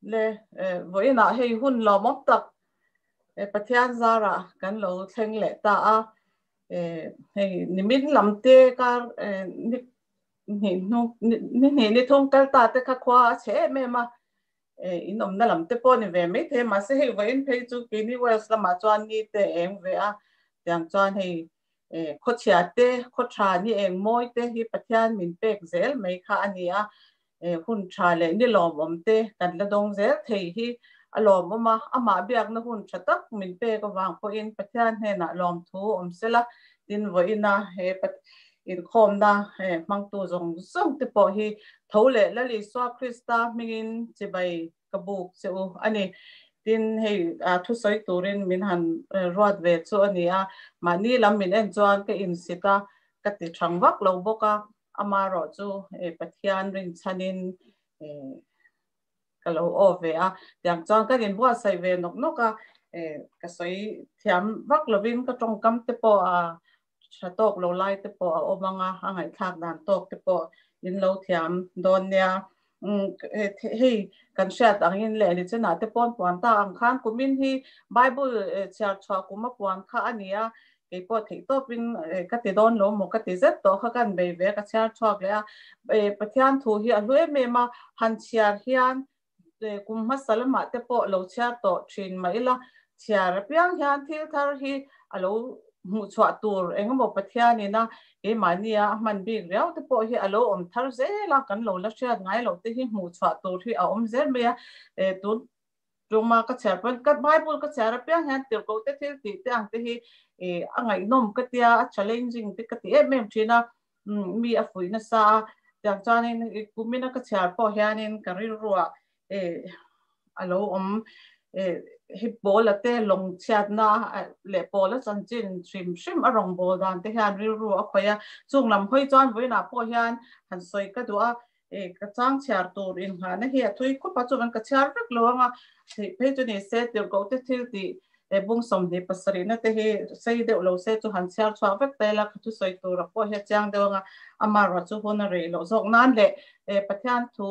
Le vawiinah hei hun lawmawm tak Pathian zarah kan lo thleng leh ta a, hei nimin lam te kar ni hnih hnu ni hnih ni thung kal ta te kha khua a chhe em em a, in awmna lam te pawh ni ve mai thei mahse hei vawiin phei chu keini Wales lamah chuan ni te eng ve a, tiang chuan hei khawchhia te khawtha ni eng mawi te hi Pathian min pek zel mai kha a ni a, hun tha leh ni lawmawm te kan la dawng zel thei hi a lawmawm a, amah biakna hun tha tak min pek avang pawhin Pathian hnenah lawmthu awm sela, tin vawiina he inkhawmna hmangtu zawng zawng te pawh hi tho leh Lal Isua Krista hmingin chibai ka buk che u a ni. Tin, hei thusawi turin min han ruat ve chu a ni a, mahni lam min en chuan ka insit a, ka ti thang vak lo bawk a, Amarawh chu Pathian rinchhanin ka lo aw ve a, tiang chuan kan inbuatsaih ve nawk nawk a, ka sawi thiam vak lovin ka tawngkam te pawh a tha tawk lo lai te pawh a awm ang a, a ngaihthlak dan tawk te pawh in lo thiam dawn nia. Hei kan hriat angin leh nichinah te pawn puan ta ang khan kumin hi Bible chhiar chhuah kum a puan kha a ni a, Kei pawh theih tawpin ka ti dawn lo maw ka ti zet tawh kha kan bei ve ka chhiar chhuak leh a. Pathian thu hi a hlu em em a, han chhiar hian kum hmasa lamah te pawh lo chhiar tawh thin mah ila, chhiar apiang hian thil thar hi a lo hmuh chhuah tur engemaw Pathianin a keimahnia a hman bik riau te pawh hi a lo awm thar zel a, kan lo la hriat ngai loh te hi hmuh chhuah tur hi a awm zel mai a. Tun Tuma ka chhiar pawn ka Bible ka chhiar apiang hian tirhkoh te thil tih te ang te hi ih a ngaihnawm ka tia a challenging te ka ti em em thin a mi a fuih nasa a tiang chuanin ih kumina ka chhiar pawh hianin ka rilruah ih a lo awm ih hi Paula te lawng chhiatna leh Paula chanchin hrim hrim a rawngbâwl dan te hian rilru a khawih a chung lam hawi chuan vawiinah pawh hian han sawi ka duh a E, ka chang chhiar tur inghahna hi a thui khawp a, chuan ka chhiar vek lo ang a, theih phei chu ni se tirhkoh te thil tih e bung 27 na te hi sei deuh lo se chu han chhiar chhuak vek ta ila ka thusawi tura pawh hi a chiang deuh ang a, amaherawh chu hun a rei loh zawk nan leh e Pathian thu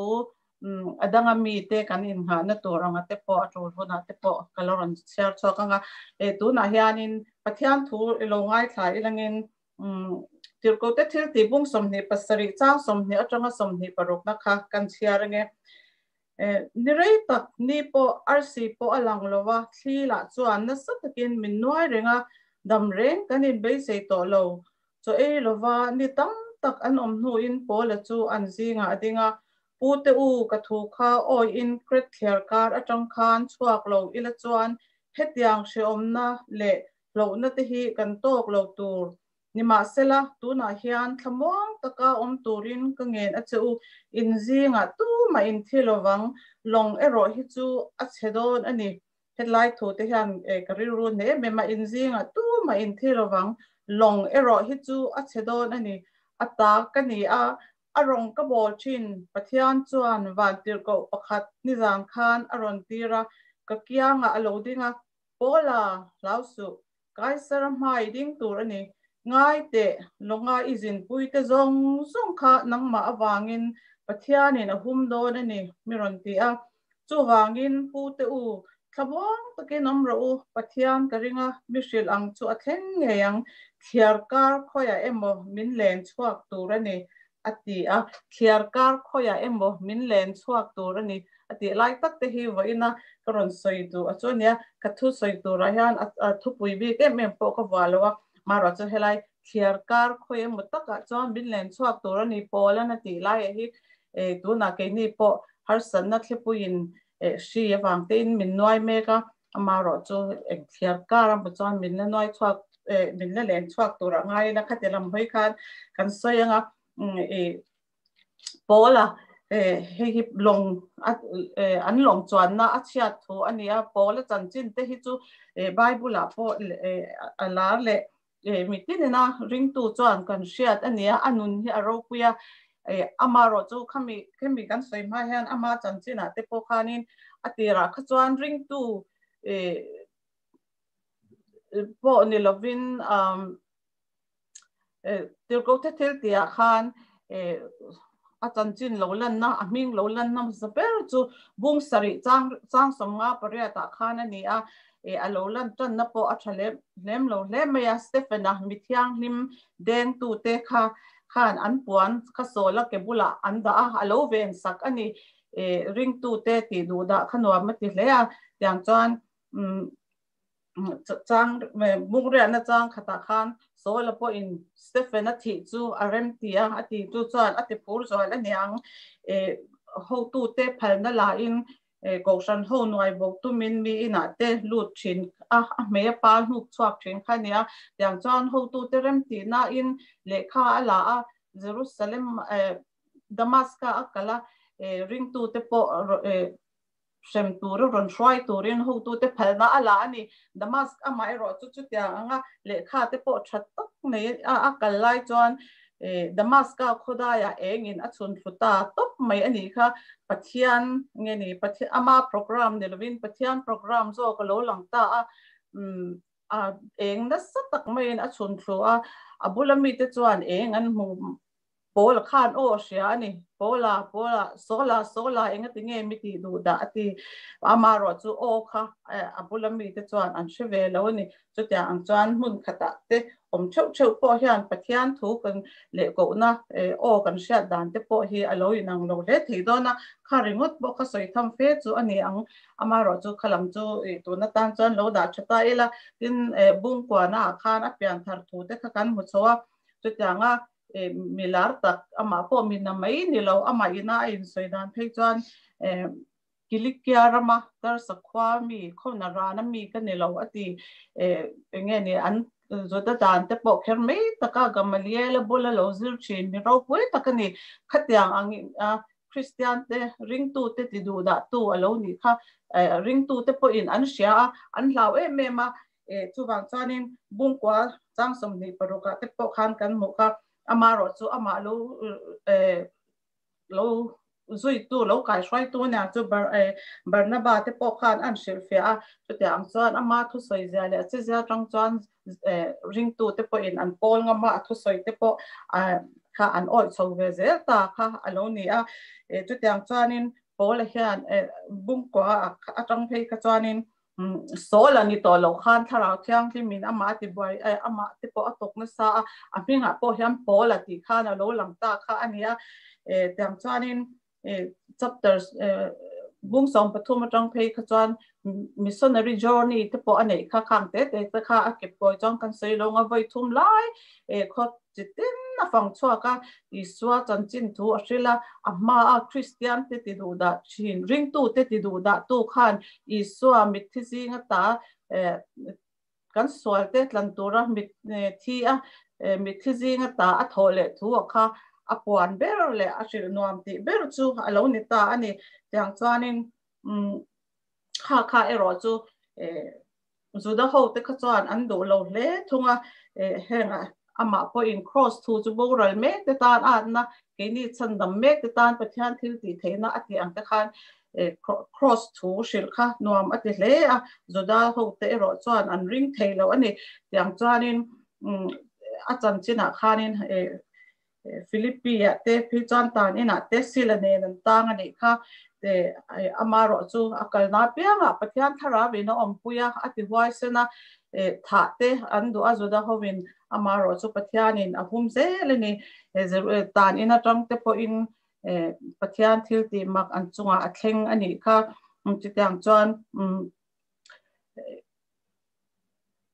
a danga mite kan inghahna tur anga te pawh a tul hunah te pawh ka lo rawn chhiar chhuak ang a, e tunah hianin Pathian thu i lo ngaithla ilangin Tirhkohte thil tih bung 27 chang 20 atanga 26 na kha kan chhiar ange. Ni rei tak ni pawh arsi pawh a lang lo a, thli lah chuan nasa takin min nuai reng a, dam reng kan inbeisei tawh lo. Chaw ei lova ni tam tak an awm hnuin Paula chu an zingah a ding a, Pute u, ka thu kha awiin Kret thliar kar atang khan chhuak lo ila chuan hetiang hrehawmna leh Hlauhna te hi kan tawk lo tur. Nimahsela, tunah hian thlamuang taka awm turin ka ngen a che u, in zingah tumah in thi lovang, lawng erawh hi chu a chhe dawn a ni. Hetlai thu te hian ka rilru hne em em a, in zingah tumah in thi lovang, lawng erawh hi chu a chhe dawn a ni. A ta ka ni a, a rawng ka bawl thin, Pathian chuan vantirhkoh pakhat nizan khan a rawn tir a, ka kiangah a lo ding a, Paula, hlau suh, Kaisara hmai ding tur a ni. Ngai teh, lawnga i zinpuite zawng zawng kha nangmah avangin Pathianin a hum dawn a ni, mi rawn ti a. Chuvangin, pute u, thlamuang takin awm rawh u, Pathian ka ring a, mi hrilh ang chu a thleng ngei ang, thliar kar khawiah emaw min len chhuak tur a ni, a ti a. Thliar kar khawiah emaw min len chhuak tur a ni, A tih lai tak te hi vawiina ka rawn sawi duh a chu a nia, ka thu sawi turah hian a thupui bik em em pawh ka vuah lo a, marawh chu helai thliar kar khawi emaw takah chuan min len chhuak tur a ni Paul-an a tih laiah hi tunah keini pawh harsatna thlipuiin hri avang tein min nuai mek a, amarawh chu eng thliar kar emaw chuan min la nuai chhuak min la len chhuak turah ngai ila khati lam hawi khan kan sawi ang a, Paula hei hi lawng an lawng chuanna a chhiat thu a ni a, Paula chanchin te hi chu Bible ah pawh a lar leh mitinina ringtu chuan kan hriat a ni a, a nun hi a ropui a, amarawh chu khami khami kan sawi hma hian ama chanchinah te pawh khanin a tirah kha chuan ringtu pawh ni lovin Tirhkoh the thil tihah khan a chanchin lo lanna, a hming lo lanna hmasa ber chu bung sarih chang chang 58 ah khan a ni a, a lo lan tanna pawh a tha lem lem lo hle mai a. Stephen-a mi thianghlim dengtute kha khan an puan kha Saul-a ke bulah an dah a, a lo ven sak a ni. Ringtute tih duh dah kha nuam a ti hle a, tiang chuan Chang bungriahna chang khatah khan Saul-a pawhin Stephen-a thih chu a rem ti a, a ti chu chuan a ti phur zual a niang. Hotute phalna lain Kohhran ho nuai bawk tumin mi inah te lut thin a, a hmei a pa hnuk chhuak thin kha a nia. Tiang chuan hotute rem tihnain lehkha a la a, Jerusalem Damaska a kal a, ringtute pawh Hrem tura rawn hruai turin hotute phalna a la a ni. Damask amah erawh chu chutiang anga lehkha te pawh tha tak nei a a kal lai chuan Damaska khawdaiah engin a chhun thlu ta tawp mai a nih kha. Pathian nge ni Pathian ama program ni lovin Pathian program zawk a lo lang ta a, a eng nasa tak maiin a chhun thlu a, a bula mite chuan eng an hmu Paula khan aw a hria a ni. Paula, Paula, Saula, Saula, engati nge mi tih duh dah a ti. Amaherawh chu aw kha a bula mite chuan an hre ve lo a ni. Chutiang ang chuan hmun khatah te awm theuh theuh pawh hian Pathian thu kan leh kohna aw kan hriat dan te pawh hi a lo inang lo hle thei dawn a. Kha ringawt pawh kha sawi tham fe chu a ni ang. Amaherawh chu kha lam chu tun atan chuan lo dah tha ta ila. Tin, Bungkuana ah khan a pianthar thu te kha kan hmu chho a. Chutianga mi lar tak amah pawh mi na mai ni lo amah ina a insawi dan phei chuan Kilikia rama Tarsa khua mi khawna rana mi ka ni lo a ti enge ni an Juda dan te pawh kher mai taka Gamaliel a bula lo zir thin mi ropui tak a ni khatiang ang Kristian te ringtu te ti duh dah tu a lo nih kha ringtu te pawhin an hria a an hlau em em a Chuvang chuanin Bungkua chang 26 ah te pawh khan kan hmuh kha amaherawh chu amah lo lo zuitu lo kaihruaitu nia chu Barnaba te pawh khan an hrilhfiah a, chutiang ang chuan ama thusawi zia leh a chezia atang chuan ringtu te pawhin an pawl ngam a, a thusawi te pawh kha an awih chho ve zel ta kha a lo ni a. Chutiang chuanin Paula hian Bungkua atang phei kha chuanin Saul a ni tawh loh khan Thlarau Thianghlimin amah a ti buai eh amah te pawh a tawk nasa a, a hmingah pawh hian Paul a tih khan a lo lang ta kha a ni a. Eh tiang chuanin eh chapter eh bung 13 atang phei kha chuan missionary journey te pawh a neih kha khang te te te kha a kep kawi chuan kan sawi lo ang a vawi thum lai eh khaw Chi tin a fang chhuak a, Isua chanchin thu a hrilh a, a hmaa Kristian te ti duh dah thin, ringtu te ti duh dah tu khan Isua mitthi zinga ta kan sual te tlan tura mit thi a, mitthi zinga ta a thawh leh thu a kha a puan ber leh a hrilh nuam tih ber chu a lo ni ta a ni. Tiang chuanin kha kha erawh chu Juda hote kha chuan an duh lo hle thung a, heng amah pawhin Kraws thu chu boral mek te tan atna, keini chhandam mek te tan Pathian thil tih theihna a tih ang te khan Kraws thu hrilh kha nuam a ti hle a, Juda hote erawh chuan an ring thei lo a ni. Tiang chuanin a chanchinah khanin Philippi-ah te phei chuan tan inah te Sila nen an tang a nih kha. Te amarawh chu a kalna apiangah Pathian thlarauin a awmpui a, a ti huaisen a, thah te an duh a, Juda hovin amarawh chu Pathianin a hum zel a ni. Tan in atang te pawhin Pathian thil tih mak an chungah a thleng a nih kha. Chutiang chuan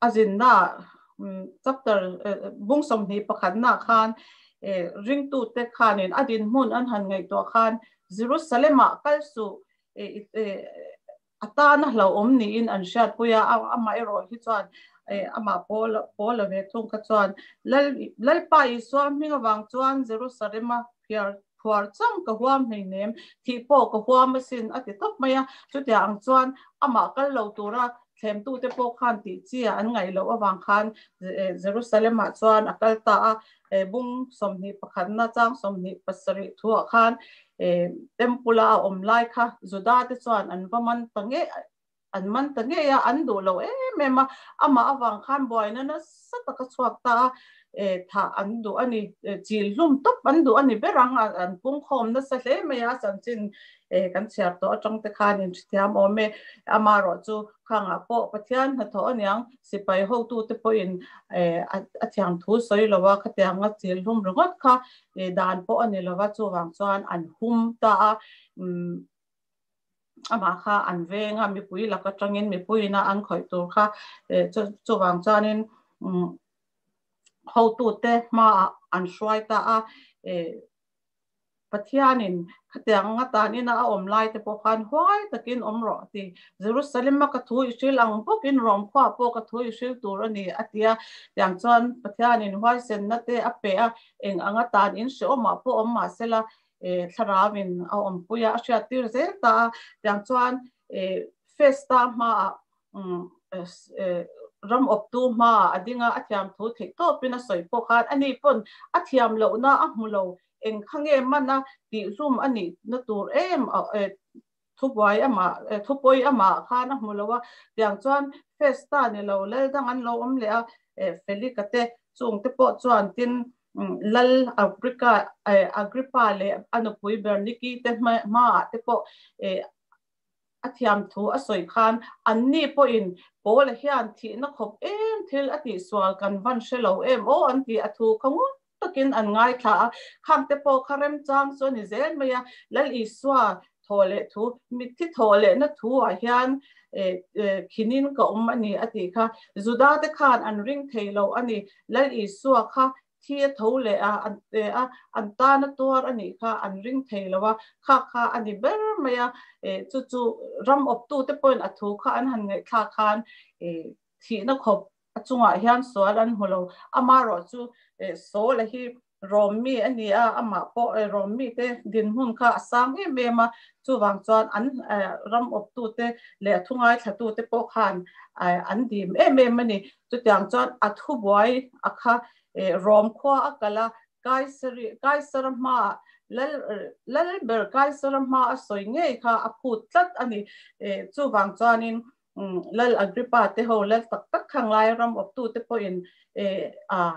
a zinna chapter bung 21 na khan ringtute khanin a dinhmun an han ngaihtuah khan Jerusalem-ah kal suh a tana hlauhawm niin an hriatpui a, amah erawh hi chuan amah Paula ve thung kha chuan Lalpa Isua hming avang chuan Jerusalem-a phiar phuar chang ka huam hleinem, thih pawh ka huam asin a ti tawp mai a. Chutiang ang chuan amah kal lo tura thlemtute pawh khan tih chi a an ngaih loh avang khan Jerusalem-ah chuan a kal ta a. Bung 21na chang 27 thuah khan Temple-a a awm lai kha Juda-te chuan an va man ta ngei an man ta ngei a, an duh lo em em a. Amah avang khan buaina nasa tak a chhuak ta a. Thah an duh a ni. Chil hlum tawp an duh a ni ber ang. An pungkhawm nasa hle mai a, chanchin kan chhiar tawh atang te khan in hrethiam awm e. Amaherawh chu khangah pawh Pathian hnathawh aniang sipai hotute pawhin a thiam thu sawi lo a, khatianga chil hlum ringawt kha dan pawh a ni lo va, chuvang chuan an hum ta a. Amah kha an veng a, mipui lak atangin mipuiin a an khawih tur kha chuvang chuanin hotute hmaah an hruai ta a. Pathianin khatiang anga tanina a awm lai te pawh khan huai takin awm rawh a ti. Jerusalem a ka thu i hril ang bawkin Rom khuaah pawh ka thu i hril tur a ni a ti a. Tiang chuan Pathianin huaisenna te a pe a, eng anga tanin hrehawmah pawh awm mahsela thlarauin a awmpui a, a hriattir zel ta a. Tiang chuan Festa hmaah ram awptu hmaah a ding a, a thiam thu theih tawpin a sawi pawh khan ani pawn a thiam lohna a hmu lo, eng kha nge man a tihhlum a nihna tur em thubuai amah thupawi amah khan a hmu lo a. Tiang chuan Festa ni lo lal dang an lo awm leh a, Felika te chungte pawh chuan tin Lal Agrika Agrippa leh a nupui Berniki te hmaah te pawh a thiam thu a sawi khan anni pawhin Paula hian thihna khawp em thil a tihsual kan van hre lo em aw an ti a thu kha ngun takin an ngaithla a, khangte pawh kha remchang chu a ni zel mai a, Lal Isua thaw leh thu, mitthi thaw lehna thu ah hian khinin ka awm a ni a tih kha. Juda te khan an ring thei lo a ni, Lal Isua kha thi a tho leh a, an a, an tan a tuar a nih kha an ring thei lo a, kha kha a ni ber mai a, chu chu ram awptu te pawhin a thu kha an han ngaihthlak khan thihna khawp a chungah hian sual an hmu lo. Amaherawh chu Saul-a hi Rom mi a ni a, amah pawh Rom mite dinhmun kha a sang em em a, chuvang chuan an ram awptute leh a thungaithlatute pawh khan an dim em em a ni. Chutiang chuan a thubuai a kha Rom khua a kal a, Kaisara hmaah Lal Lalber Kaisara hma a sawi ngei kha a phut tlat a ni. Chuvang chuanin Lal Agrippa te ho lal tak tak kha ngai ram awptu te pawhin a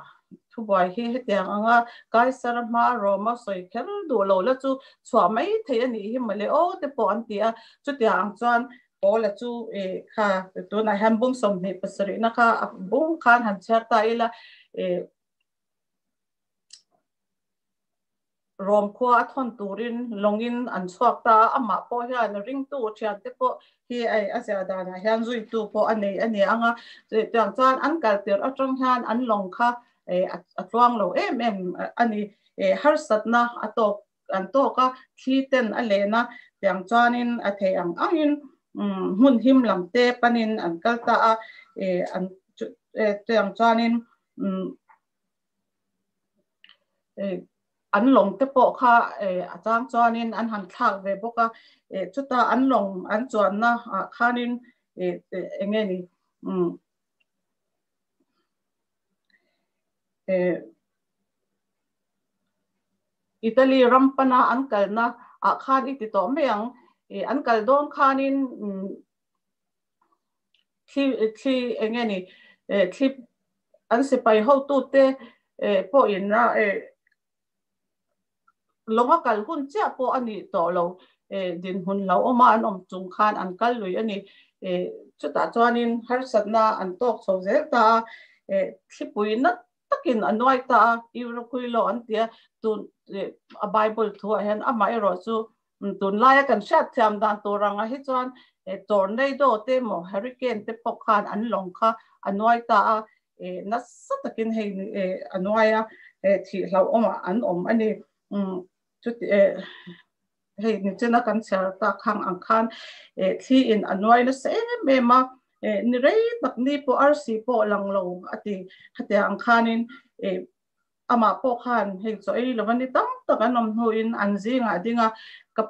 thubuai hi hetiang anga Kaisara hma Roma sawi kher duh lo la chu chhuah mai thei a nih hi mawle aw te pawh an ti a. Chutiang ang chuan Paula chu kha tunah hian bung 27 na kha a bung khan han chhiar ta ila. Rom khua a thawn turin lawngin an chhuak ta a, amah pawh hian ringtu thiante pawh hi a ziah danah hian zuitu pawh a nei a ni ang a, chutiang chuan an kal tirh atang hian an lawng kha a tluang lo em em a ni, harsatna a tawk an tawk a, thli ten a len a, tiang chuanin a thei ang angin hmun him lam te panin an kal ta a, tiang chuanin an lawng te pawh kha a chang chuanin an han thlak ve bawk a, chuta an lawng an chuanna ah khanin eng nge ni Italy ram pana an kalna ah khan i ti tawh mai ang, an kal dawn khanin thli thli eng nge ni thli an sipai hotute pawhin a lawnga kal hun chiah pawh a nih tawh lo dinhmun hlauhawma an awm chung khan an kal lui a ni. Chutah chuanin harsatna an tawk chho zel ta a, thlipui nat takin a nuai ta a, Euroquilo an ti a, tun a Bible thuah hian amaherawh chu Tunlaia kan hriatthiam dan tur anga hi chuan tornado te emaw hurricane te pawh khan an lawng kha a nuai ta a, nasa takin hei a nuai a, thih hlauhawmah an awm a ni. Chuti hei nichina kan chhiar tak khang ang khan thli in a nuai nasa em em a, ni rei tak ni pawh arsi pawh lang lo a ti. Khatiang ang khanin Amah pawh khan hei chaw ei lova ni tam tak an awm hnuin an zingah a ding a, ka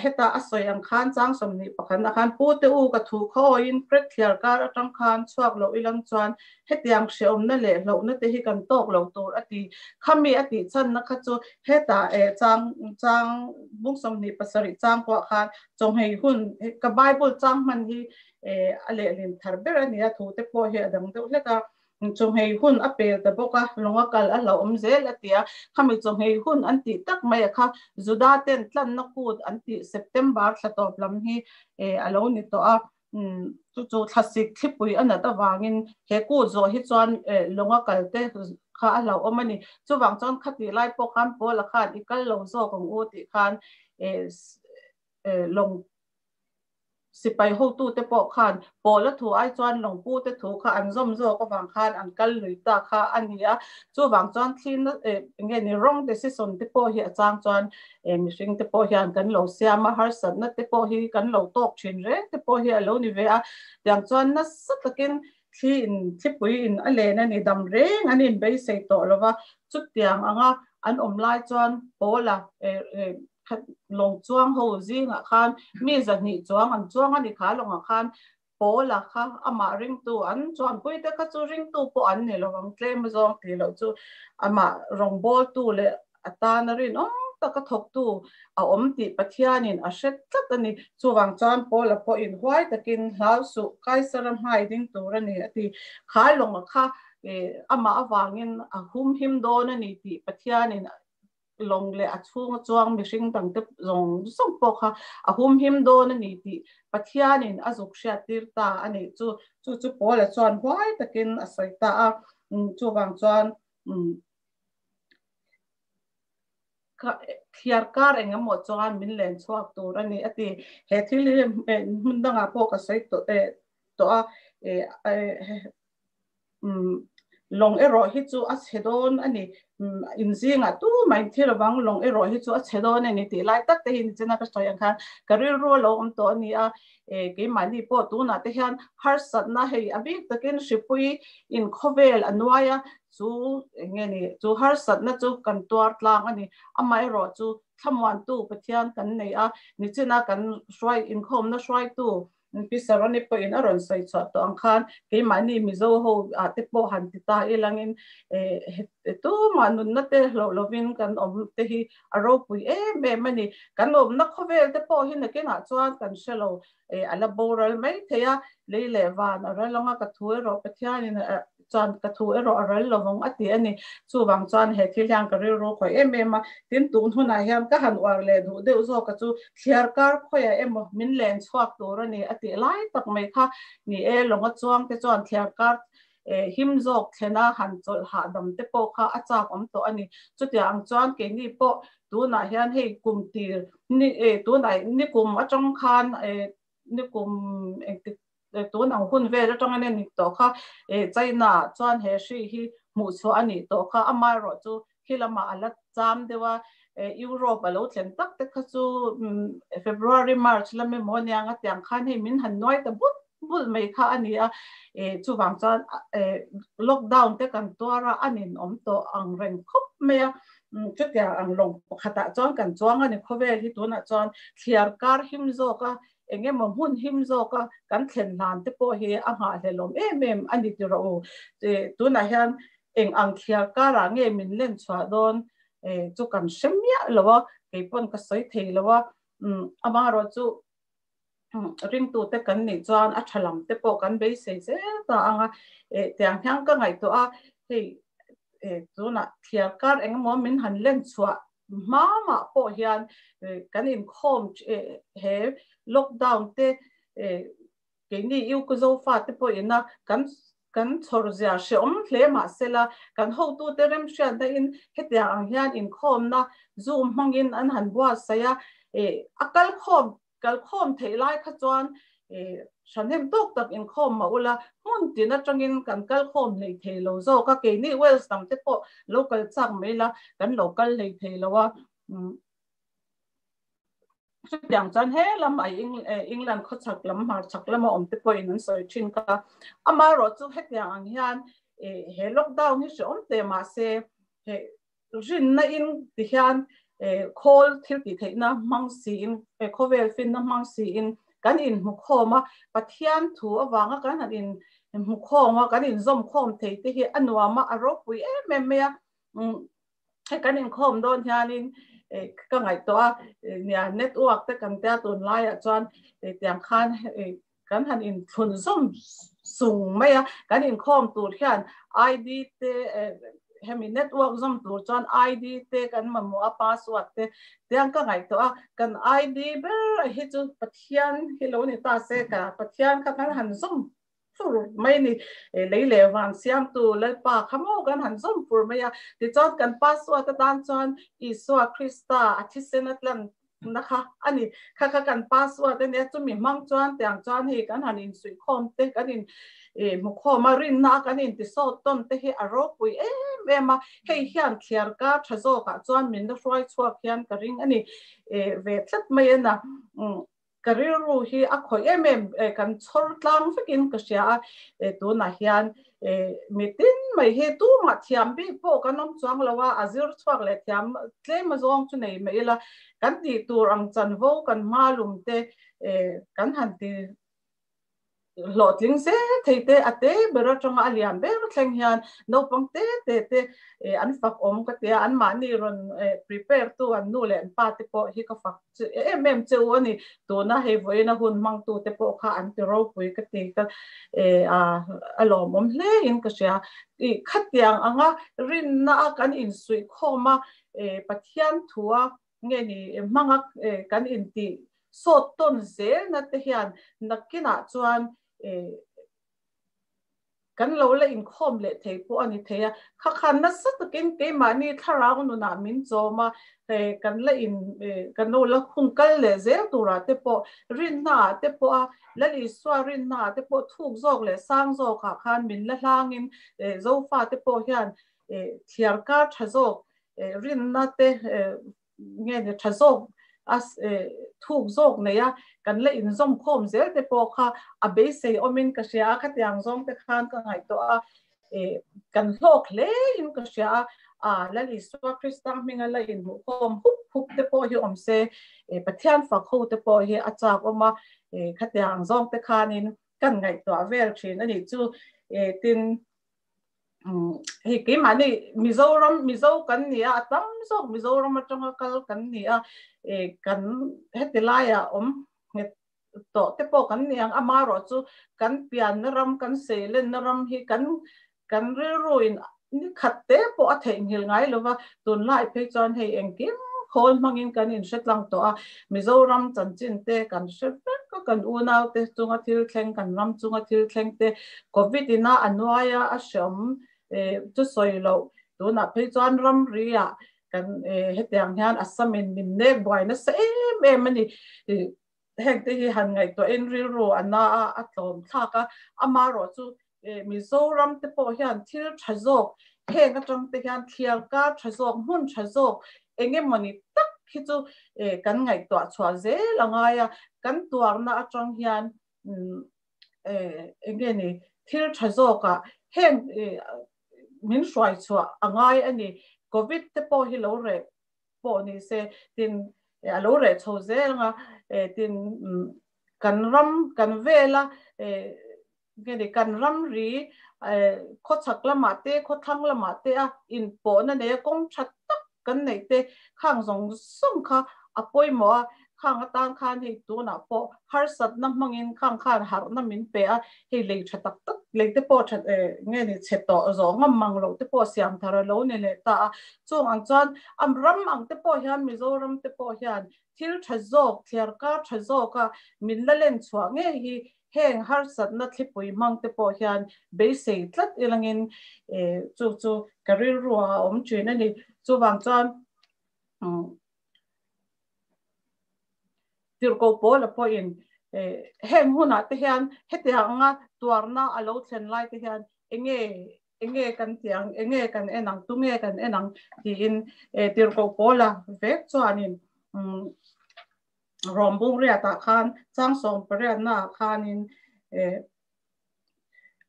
heta a sawi ang khan chang 21 ah khan Pu te u ka thu khawiin Kret thliar kar atang khan chhuak loh ilang chuan hetiang hreawmna leh hlauhna te hi kan tawk lo tur a ti. Khami a tih chhanna kha chu heta chang chang bung 27 chang pawh khan chawnghei hun ka Bible chang hman hi a lehlin thar ber a ni a, thu te pawh hi a dang deuh hlek a. Chawnghei hun a pel ta bawk a, lawnga kal a hlauhawm zel a ti a. Khami chawnghei hun an tih tak mai a kha Juda ten tlanna kut an tih September thla tawp lam hi a lo ni tawh a. Chu chu thlasik thlipui a nat avangin he kut zawh hi chuan lawnga kal te kha a hlauhawm a ni. Chuvang chuan khatih lai pawh khan Paula khan i kal lo zawk ang u tih khan lawng Sipai hotute pawh khan Paula thu ai chuan lawngpute thu kha an zawm zawk avang khan an kal lui ta kha a ni a. Chuvang chuan thlirna eng nge ni wrong decision te pawh hi a chang chuan mihring te pawh hian kan lo siam a, harsatna te pawh hi kan lo tawk thin reng te pawh hi a lo ni ve a. Tiang chuan nasa takin thli in thlipui in a len a ni dam reng an inbeisei tawh lo va. Chutiang anga an awm lai chuan Paula Lawng chuang ho zingah khan mi zahnih chuang an chuang a ni kha lawngah khan Paula kha amah ringtu an chuanpui te kha chu ringtu pawh an ni lo ang tlem zawng tih loh chu amah rawngbawltu leh a tana rinawm taka thawktu a awm tih Pathianin a hre tlat a ni. Chuvang chuan Paula pawhin huai takin hlau suh Kaisara hmai ding tur a ni a ti. Kha lawngah kha amah avangin a humhim dawn a ni tih Pathianin lawng leh a chhunga chuang mihring dangte zawng zawng pawh kha a humhim dawn a ni tih Pathianin a zuk hriattir ta a nih chu. Chu chu Paula chuan huai takin a sawi ta a. Chuvang chuan thliar kar eng emaw chuan min len chhuak tur a ni a ti. He thil hi hmun dangah pawh ka sawi tawh a. Lawng erawh hi chu a chhe dawn a ni. Inzingah tumah in thil avang lawng erawh hi chu a chhe dawn a ni tih lai tak te hi nichina ka sawi ang khan ka rilru a lo awm tawh a ni a. Keimahni pawh tunah te hian harsatna hei a bik takin hripui in khawvel a nuai a, chu eng nge ni chu harsatna chu kan tuar tlang a ni. Amaherawhchu thlamuantu Pathian kan nei a, nichina kan hruai inkhawmna hruaitu Pi Saroni pawhin a rawn sawi chhuah tawh ang khan keimahni Mizo ho ah te pawh han ti ta ilangin tumah nunna te hlauh lovin kan awm te hi a ropui em em a ni. Kan awmna khawvel te pawh hi nakinah chuan kan hre lo a la boral mai thei a, lei leh van a ral anga ka thu erawh Pathianin chuan ka thu erawh a ral lovang a ti a ni. Chuvang chuan he thil hian ka rilru khawih em em a, tin tun hunah hian ka han uar leh duh deuh zawk a chu thliar kar khawiah emaw min len chhuak tur a ni a tih lai tak mai kha ni e, lawnga chuang te chuan thliar kar him zawk thlena han chawlh hahdam te pawh kha a chak awm tawh a ni. Chutiang ang chuan keini pawh tunah hian hei kum tir ni tunah nikum atang khan nikum engtik tun ang hun vel atangin a ni tawh kha China ah chuan he hri hi hmuh chhuah a nih tawh kha amaherawh chu khi lamah a la cham deuh a Europe a lo thlen tak te kha chu February March lam emaw aniang a tiang khan hei min han nuai ta but but mai kha a ni a chuvang chuan lockdown te kan tuar a a ninawm tawh ang reng khawp mai a chutiang ang lawng pakhatah chuan kan chuang a ni khawvel hi tunah chuan thliar kar him zawk a Eng emaw hmun him zawka kan thlen hlan te pawh hi a nghahhlelawm em em a ni ti rawh u. Tunah hian eng ang thliar karah nge min len chhuah dawn chu kan hre miah lo a, kei pawn ka sawi thei lo a. Amaherawh chu ringtute kan nih chuan a tha lam te pawh kan beisei zel ta ang a. Tiang hian ka ngaihtuah a, hei tunah thliar kar eng emaw min han len chhuah Hmamah pawh hian kan inkhawm he lockdown te keini Iuku Zofa te pawh ina kan kan chhawr zia hreawm hle mahsela kan hotute remhriatna in hetiang ang hian inkhawmna zoom hmangin an han buatsaih a, a kalkhawm Kalkhawm theih lai kha chuan hrahnem tawk tak inkhawm mah ula, hmun tin atangin kan kalkhawm hlei thei lo zawk a, keini Wales lam te pawh lo kal chak mai la, kan lo kal hlei thei lo a. Chutiang chuan he lam a England khawchhak lam, hmarchhak lama awm te pawhin an sawi thin kha. Amaherawhchu hetiang ang hian he lockdown hi hrehawm teh mahse he Rinna in ti hian khawl thil tih theihna hmang siin, khawvel finna hmang siin kan inhmukhawm a, Pathian thu avanga kan han inhmukhawm a, kan inzawmkhawm thei te hi a nuam a, a ropui em em mai a. Hei kan inkhawm dawn hianin ka ngaihtuah a, nia network te kan tia tunlaiah chuan tiang khan kan han inthlunzawm. sung mai a, kan inkhawm tur hian ID te hemi network zawm tur chuan ID te kan mamawh a, password te tiang ka ngaihtuah a, kan ID ber hi chu Pathian hi lo ni ta se ka Pathian kha kan han zawm fur mai ni, lei leh vang siamtu Lalpa kha maw kan han zawm fur mai a, tichuan kan password atan chuan Isua Krista a thisen a tlan na kha a ni. Kha kha kan password a nia, chumi hmang chuan tiang chuan hei kan han insuihkhawm te, kan in hmukhawm a, rinna a kan intisawt tawn te hi a ropui em em a, hei hian thliar kar tha zawkah chuan min la hruai chhuak hian ka ring a ni ve tlat mai a na. Ka rilru hi a khawih em em, kan chhawr tlang vekin ka hria a, tunah hian mitin mai hi tumah thiam bik pawh kan awm chuang lo a, a zir chhuak leh thiam tlem azawng chu nei mai ila, kan tih tur ang chanvo kan hma lum te kan han ti hlawhtling zel thei te, a te ber atanga a lian ber thleng hian naupang te te te an fak awm ka tia, anmahni rawn prepare tu an nu leh an pa te pawh hi ka fak em em che u a ni. Tuna hei vawiina hun hmangtu te pawh kha an ti ropui ka ti ka a lawmawm hle in ka hria. Khatiang anga rinna a kan insuihkhawm a, Pathian thua nge ni hmanga kan intih sawt tawn zelna te hian nakinah chuan kan lo la inkhawm leh thei pawh a ni thei a. Kha khan nasa takin keimahni thlarau nunah min chawm a, kan la in kan lo la khung kal leh zel turah te pawh rinnaah te pawh a Lal Isua rinnaah te pawh thuk zawk leh sang zawkah khan min la hlangin Zofa te pawh hian thliarkar tha zawk rinna te nge ni tha zawk a thuk zawk nei a, kan la inzawm khawm zel te pawh kha a beisei awmin ka hria a, khatiang zawng te khan ka ngaihtuah a, kan hlawk hle in ka hria a, a Lal Isua Krista hminga la inhmuh khawm hup hup te pawh hi awm se, Pathian fak ho te pawh hi a chak awm a, khatiang zawng te khanin kan ngaihtuah vel thin a nih chu, tin Hei keimahni Mizoram Mizo kan ni a, a tam zawk Mizoram atanga kal kan ni a, kan heti laiah awm nghet tawh te pawh kan ni ang. Amaherawh chu kan pianna ram, kan seilenna ram hi kan kan rilruin ni khat te pawh a theihnghilh ngai lova, tunlai phei chuan hei engkim khawl hmangin kan inhre tlang tawh a, Mizoram chanchin te kan hre vek a, kan unau te chunga thil thleng, kan ram chunga thil thleng te, Covid ina a nuai a, a hreawm chu sawi loh, tunah phei chuan ramri ah kan hetiang hian Assam in min nek buai nasa em em a ni. Heng te hi han ngaihtuahin rilru a na a, a tlawm thlak a, amaherawh chu Mizoram te pawh hian thil tha zawk, heng atang te hian thliar kar tha zawk, hmun tha zawk eng emawni tak hi chu kan ngaihtuah chhuah zel a ngai a, kan tuarna atang hian eng nge ni thil tha zawkah heng min hruai chhuah a ngai a ni. Covid te pawh hi lo reh pawh ni se tin a lo reh chho zel anga tin kan ram kan vela nge ni kan ramri khawchhak lamah te khawthlang lamah te a inpawhna nei a kawng tha tak kan neih te khang zawng zawng kha a pawimawh a khang atan khan hei tunah pawh harsatna hmangin khang khan harhna min pe a hei lei tha tak tak lei te pawh tha nge ni chhe tawh zawh ngam mang loh te pawh siam thar a lo ni leh ta a chung ang chuan a ram ang te pawh hian Mizoram te pawh hian thil tha zawk thliar kar tha zawk a min la len chhuah ngei hi Heng harsatna thlipui hmang te pawh hian beisei tlat ilangin chu chu ka rilru ah a awm thin a ni. Chuvang chuan Tirhkoh Paula pawhin heng hunah te hian hetiang anga tuarna a lo thlen lai te hian enge enge kan tih ang, enge kan en ang, tunge kan en ang tiin Tirhkoh Paula vek chuanin Rawmbung riatah khan Changsawm pariatnaah khanin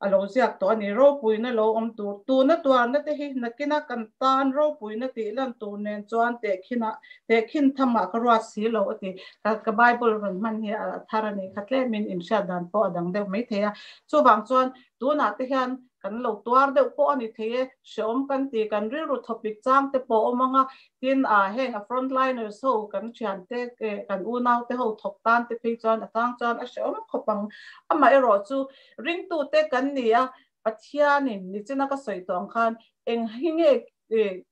a lo ziak tawh a ni. Ropuina lo awm tur tuna tuarna te hi nakina kan tan ropuina tih lan tur nen chuan tehkhinah tehkhin thamah ka ruat si lo a ti. Ka Bible rawn hman hi a thar a nih kha tlemin inhriat dan pawh a dang deuh maithei a. Chuvang chuan tunah te hian Kan lo tuar deuh pawh a ni thei e, hreawm kan ti, kan rilru thawpik chang te pawh awm ang a, tin ah heng a frontliners ho kan thian te kan unau te ho thawk tan te phei chuan a tang chuan a hreawm khawp ang. Amaherawh chu ringtu te kan ni a, Pathianin nichina ka sawi tawh ang khan eng hi nge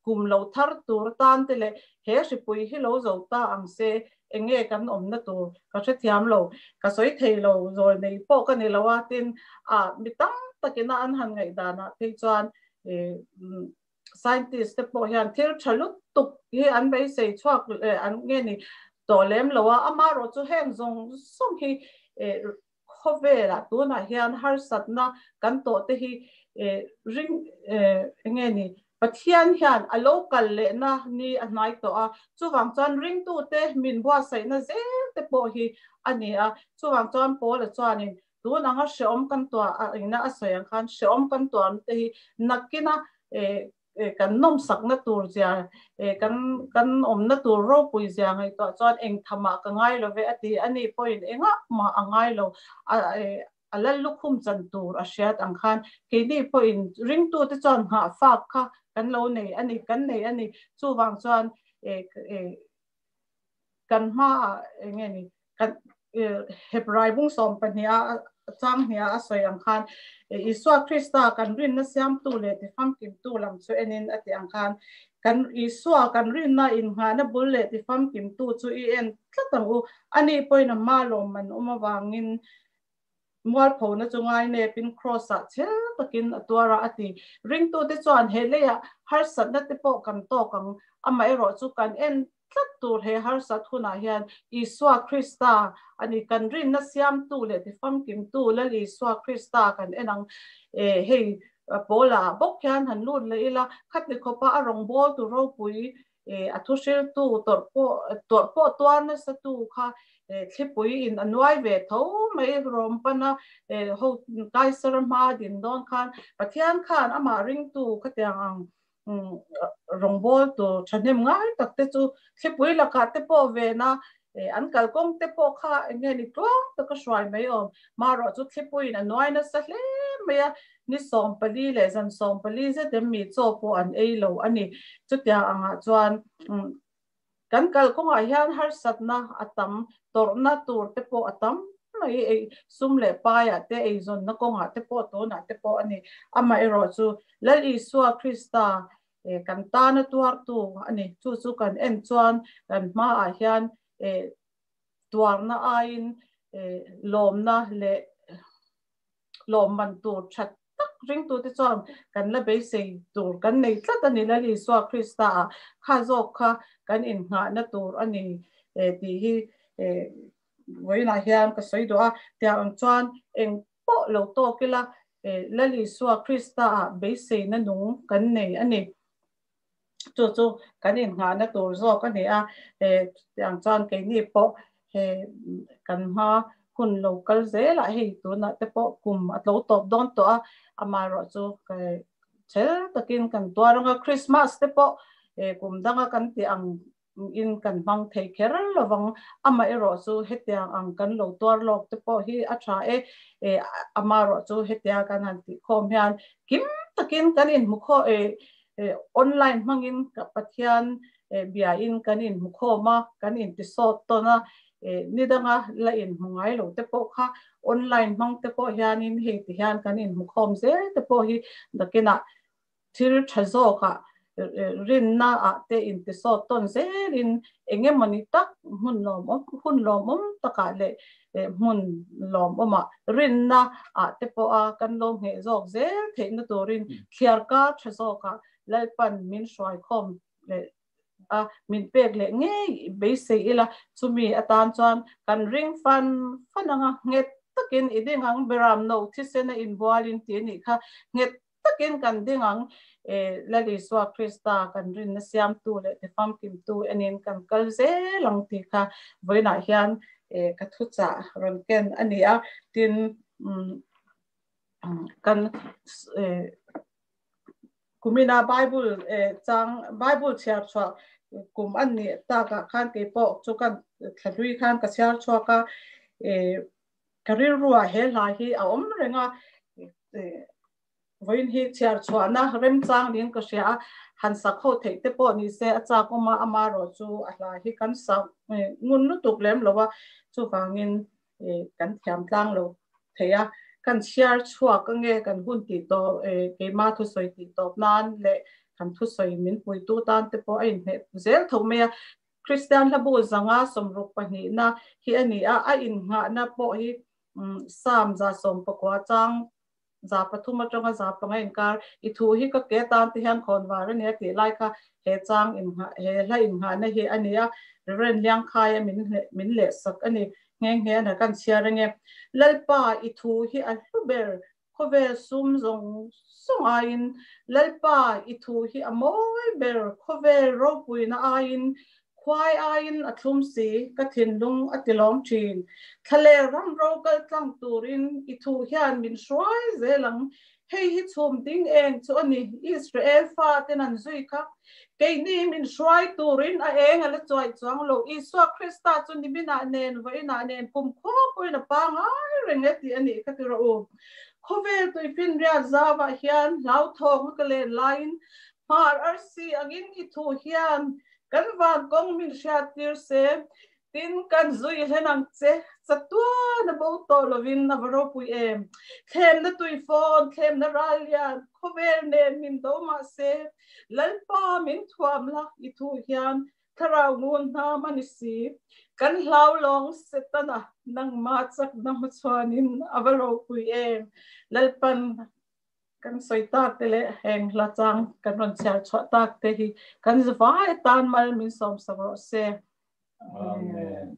kum lo thar tur tan te leh he hripui hi lo zo ta ang se, eng nge kan awmna tur ka hrethiam lo, ka sawi thei lo, zawl nei pawh ka ni lo a, tin ah mi tam takina an han ngaihdanah phei chuan scientist te pawh hian thil tha lutuk hi an beisei chhuak an nge ni tawh lem lo a, amaherawh chu heng zawng zawng hi Khawvelah tunah hian harsatna kan tawh te hi ring enge ni Pathian hian a lo kal lehna ni a hnai tawh a, chuvang chuan ringtute min buatsaihna zel te pawh hi a ni a, chuvang chuan Paula chuanin tun anga hreawm kan tuah a ina a sawi ang khan hreawm kan tuahna te hi nakina kan nawmsakna tur zia, kan kan awmna tur ropui zia ngaihtuah chuan eng thamah ka ngai lo ve a ti. Ani pawhin engah mah a ngai lo, a lal lukhum chan tur a hriat ang khan keini pawhin ringtute chuan nghahfak kha kan lo nei a ni, kan nei a ni. Chuvang chuan kan hmaah eng nge ni kan Hebrai bung 12 a chang hnia a sawi ang khan Isua Krista kan rinna siamtu leh tifamkimtu lam chu enin a tih ang khan kan Isua kan rinna innghahna bul leh tifamkimtu chu i en tlat ang u. Ani pawhin a hma lawmman awm avangin Mualphona chu ngainepin Kraws-ah chhel takin a tuar a, a ti. Ringtute chuan he leiah harsatna te pawh kan tawk ang, amaherawh chu kan en tlat tur he harsat hunah hian Isua Krista a ni, kan rinna siamtu leh tifamkimtu Lal Isua Krista kan en ang. E, hei Paula bawk hian han lut leh ila, khatni khawpa a rawngbawltu ropui a thuhriltu tawrh pawh tawrh pawh tuar nasa tu kha thlipui in a nuai ve tho mai rawm pana ho Kaisar hma din dawn khan Pathian khan amah ringtu khatiang ang rawngbawl tur thahnem ngai tak te chu thlipui lakah te pawh vena an kalkawng te pawh kha eng nge ni tluang taka hruai mai awm marawh chu thlipuiin a nuai nasa hle mai a Ni 14 leh zan 14 zet em mi chaw pawh an ei lo a ni. Chutiang angah chuan kan kalkawngah hian harsatna a tam, tawrhna tur te pawh a tam mai, ei sum leh paiah te, eizawnna kawngah te pawh tunah te pawh a ni. Amaherawh chu Lal Isua Krista kan tana tuartu a ni. Chu chu kan en chuan kan hmaah hian tuarna aiin lawmna leh lawmman tur tha tak ringtute chuan kan la beisei tur kan nei tlat a ni. Lal Isua Krista ah kha zawk kha kan innghahna tur a ni tih hi vawiinah hian ka sawi duh a. Tiang ang chuan eng pawh lo tawk ila Lal Isua Krista ah beiseina nung kan nei a ni. Chu chu kan innghahna tur zawk a ni a, tiang chuan keini pawh he kan hma hun lo kal zelah hei tunah te pawh kum a tlo tawp dawn tawh a, amaherawh chu chhel takin kan tuar ang a, Christmas te pawh kum danga kan tih ang in kan hmang thei kher lovang, amaherawh chu hetiang ang kan lo tuar lawk te pawh hi a tha e, amaherawh chu hetia kan han tih khawm hian kim takin kan inhmu khaw online hmangin Pathian biain kan inhmu khawm a, kan intisawt tawn a, ni danga la inhmu ngai lo te pawh kha online hmang te pawh hianin hei ti hian kan inhmu khawm zel te pawh hi nakinah Thil tha zawkah rinna ah te intisawt tawn zelin eng emawni tak hmun lawmawm hun lawmawm takah leh hmun lawmawmah rinna ah te pawha kan lo ngheh zawk zel theihna turin thliarkar tha zawkah Lalpan min hruaikhawm leh a, min pek leh ngei beisei ila chumi atan chuan kan ring fan fan anga nghet takin i ding ang beram no thisena inbualin tih anih kha nghet takin kan ding ang e Lal Isua Krista kan rinna siamtu leh tifamkimtu enin kan kal zel ang tih kha vawiinah hian e ka thuchah rawn ken a ni a. Tin, kan e kumina Bible e chang Bible chhiar chhuah kum an nih takah khan keipawh chu kan thlahlui khan ka chhiar chhuak a e ka rilruah he hla hi a awm reng a. Vawiin hi chhiar chhuahna remchang niin ka hria a, han sak ho theih te pawh ni se a chak awm a, amaherawh chu a hla hi kan sak ngun lutuk lem lo a, chuvangin kan thiam tlang lo thei a, kan chhiar chhuak ange kan hun tih tawh keima thusawi tih tawp nan leh kan thusawi min puitu tan te pawh a inhmeh zel tho mai a, Kristian hlabu zanga sawmruk pahnihna hi a ni a, a innghahna pawh hi Psalm 119 chang 3 atanga 5 inkar i thu hi ka ke tan te hian khawn var a ni a tih lai kha he chang innghah he hla innghahna hi a ni a, Reverend Liangkhaia min min lehsak a ni nghe nghe a kan chhiar ange. Lalpa i thu hi a hlu ber khawvel sum zawng zawng aiin Lalpa i thu hi a mawi ber khawvel ropuina aiin Khuai aiin a thlum si, ka thinlung a tilawm thin. Thlaler ram ro kal tlang turin i thu hian min hruai zel ang. Hei hi chhum ding eng chu a ni, Israel faten an zui kha. Keini min hruai turin a eng a la chuai chuang lo. Isua Krista chu niminah nen, vawiinah nen kum khua pawhin a pangai reng e tih a nih kha ti rawh u. Khawvel tuifinriat zauvah hian hlauthawng a ka len laiin hmar arsi angin i thu hian Kan van kawng min hriat tir se, tin kan zui hlen ang che, chatuan a bo tawh lovin a va ropui em. Thlemna tuifawn, thlemna ral lian, khawvel nen min do mah se, Lalpa min thuam la i thu hian thlarau ngun hnam a ni si. Kan hlau lawng Setana nangmah chakna hmachhuanin a va ropui em. Lalpan Kan sawi tak te leh heng hla chang kan rawn chhiar chhuah tak te hi kan zavai atan mal min sawmsak rawh se. Amen.